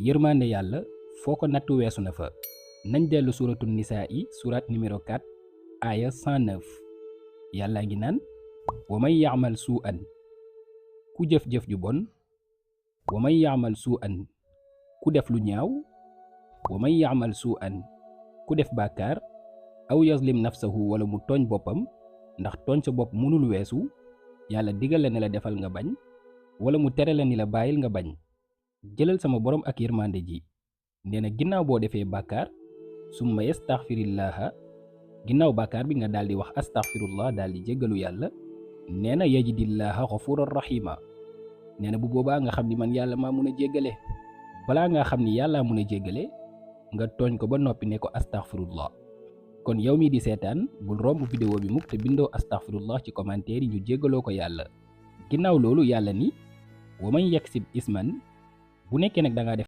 yërmande yàlla foo ko nattu weesu na fa. nañ dellu suratu nisaa yi surat numéro 4 aaya 109 yàlla ngi naan wa man yaamal suu an ku jëf-jëf ju bon wa man yaamal suu an ku def lu ñaaw wa man yaamal suu an ku def bàkkaar aw yazlim nafsahu wala mu tooñ boppam ndax tooñ sa bopp mënul weesu yàlla digal la ne la defal nga bañ wala mu tere la ni la bàyyil nga bañ jëlal sama borom ak yërmande ji nee na ginnaaw boo defee bàkkaar summa yastaxfirillaaha ginnaaw bàkkaar bi nga daal di wax astaxfirullah daal di jéggalu yàlla nee na yajidillaaha xafuuran raxiima nee na bu boobaa nga xam ni man yàlla maa mun a jéggale balaa nga xam ni yàllaa mun a jéggale nga tooñ ko ba noppi ne ko astaxfirullah kon yow mi di seetaan bul romb vidéo bi mukk te bindoo astaxfirullah ci commentaire yi ñu jéggaloo ko yàlla ginnaaw loolu yàlla ni wa man yaksib isman bu nekkee nag da nga def